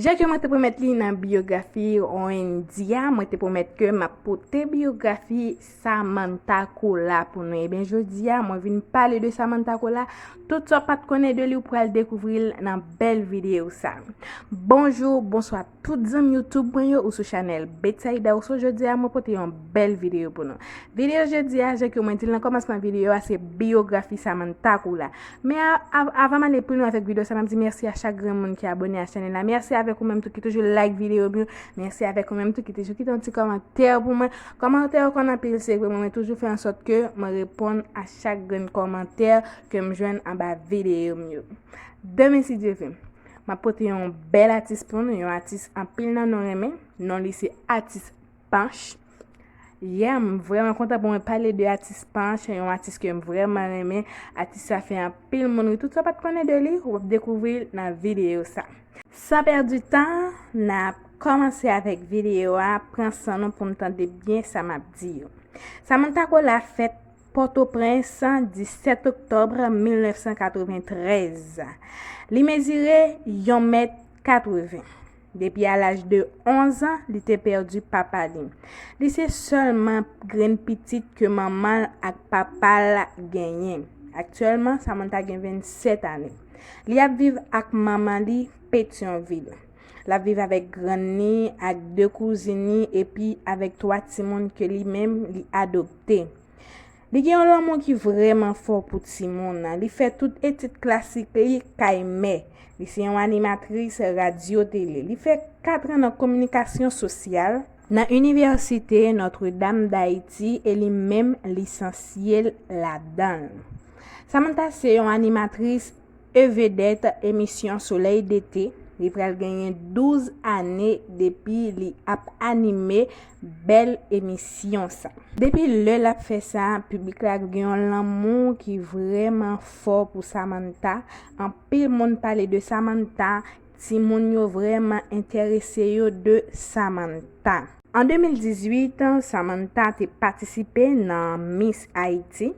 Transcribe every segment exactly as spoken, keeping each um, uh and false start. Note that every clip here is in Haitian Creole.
Jan ke mwen te pwomèt li nan biyografi Wendy a, mwen te pwomèt ke m ap pote biyografi Samantha Colas pou nou. Ebyen, jodi a, mwen vin pale de Samantha Colas. Tout sa w pa t konnen de li, ou pral dekouvri l nan bèl videyo sa. Bonjou, bonswa tout zanmi YouTube mwen yo, ou sou chanèl Betsaida Rousseau. Jodi a, mwen pote yon bèl videyo pou nou. Videyo jodi a, jan ke mwen di l nan kòmansman videyo a, se biyografi Samantha Colas. Men a, a, avan m ale pi lwen avèk videyo sa, m ap di mèsi a chak grenn moun ki abòne a chanèl la. Mèsi avèk ou menm tou ki toujou like videyo m yo. Mèsi avèk ou menm tou ki toujou kite yon ti kòmantè pou mwen. Kòmantè yo konn anpil, se vre, men mwen toujou fè an sòt ke mwen reponn a chak grenn kòmantè ke m jwenn anba videyo m yo. Demen, si Dye vle, m ap pote yon bèl atis pou nou, yon atis anpil nan nou renmen. Non li se Atis Panch. Yeah, m vrèman kontan pou mwen pale de Atis Panch, yon atis ke m vrèman renmen. Atis sa fè anpil moun ri. Tout sa w pa t konnen de li, w ap dekouvri l nan videyo sa. San pèdi tan, n ap kòmanse avèk videyo a. Pran san nou pou n tande byen sa m ap di yo. Samantha Colas fèt Pòtoprens, disèt oktòb mil nèf san katreventrèz. Li mezire yon mèt katreven. Depi a laj de onz an, li te pèdi papa li. Li se sèlman grenn pitit ke manman l ak papa l genyen. Aktyèlman, Samantha gen vennsèt ane. Li ap viv ak manman li Petyonvil. L ap viv avèk grann li, ak de kouzin li, epi avèk twa timoun ke li menm li adopte. Li gen yon lanmou ki vrèman fò pou timoun nan. Li fè tout etid klasik li kay mè. Li se yon animatris radyo tele. Li fè kat an nan kominikasyon sosyal nan Inivèsite Notre Dame d'Haïti e li menm lisansye l ladan l. Samantha se yon animatris e vedèt emisyon Soleil d'été. Li pral genyen douz ane depi li ap anime bèl emisyon sa. Depi lè l ap fè sa, piblik la gen yon lanmou ki vrèman fò pou Samantha. Anpil moun pale de Samantha. Timoun yo vrèman enterese yo de Samantha. An de mil dizuit, Samantha te patisipe nan Miss Haïti.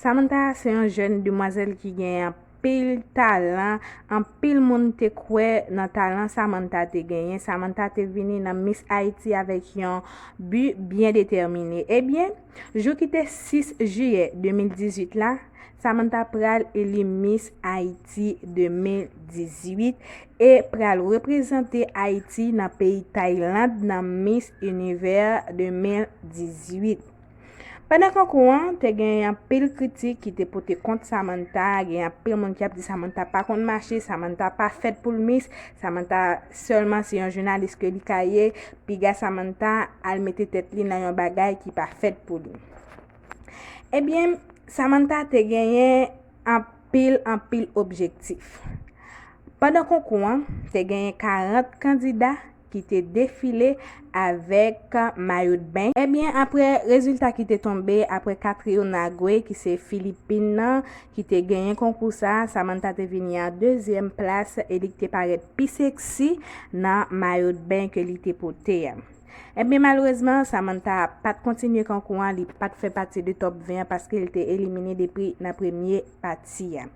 Samantha se yon jèn demwazèl ki gen anpil talan. Anpil moun te kwè nan talan Samantha te genyen. Samantha te vini nan Miss Haïti avèk yon bi byen detèmine. Ebyen, jou ki te sis jiyè de mil dizuit la, Samantha pral eli Miss Haïti de mil dizuit e pral reprezante Ayiti nan peyi Tayland nan Miss Univers de mil dizuit. Pandan konkou an, te gen anpil kritik ki te pote kont Samantha, gen anpil moun ki ap di Samantha pa konn mache, Samantha pa fèt pou l Miss, Samantha sèlman se yon jounalis ke li ka ye, piga Samantha al mete tèt li nan yon bagay ki pa fèt pou li. Ebyen, Samantha te genyen anpil, anpil objektif. Pandan konkou an, te genyen karant kandida ki te defile avèk mayo de ben. Ebyen, apre rezilta ki te tonbe, apre Catriona Gray, ki se Filipin nan, ki te genyen konkou sa, Samantha te vini an dezyèm plas e li te parèt pi seksi nan mayo de ben ke li te pote a. Ebyen, malerezman, Samantha pa t kontinye konkou an, li pa t fè pati de top ven an paske li te elimine depi nan premye pati a.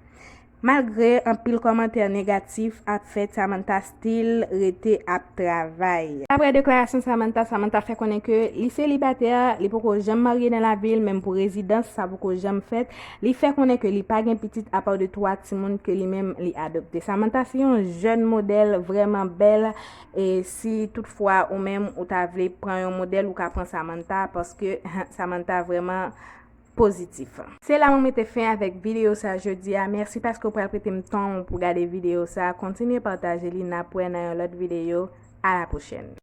Malgre anpil kòmantè negatif ap fèt, Samantha still rete ap travay. Daprè deklarasyon Samantha, Samantha fè konnen ke li selibatè, li poko janm marye nan lavi l, menm pou rezidans, sa poko janm fèt. Li fè konnen ke li pa gen pitit apa de twa timoun ke li menm li adopte. Samantha se yon jèn modèl vrèman bèl, e si toutfwa ou menm ou ta vle pran yon modèl, ou ka pran Samantha, paske Samantha vrèman pozitif. Se la mwen mete fen avèk videyo sa jodi a. Mèsi paske w pral prete m tan w pou gade videyo sa. Kontinye pataje li, n ap wè nan yon lòt videyo. A la pwochèn.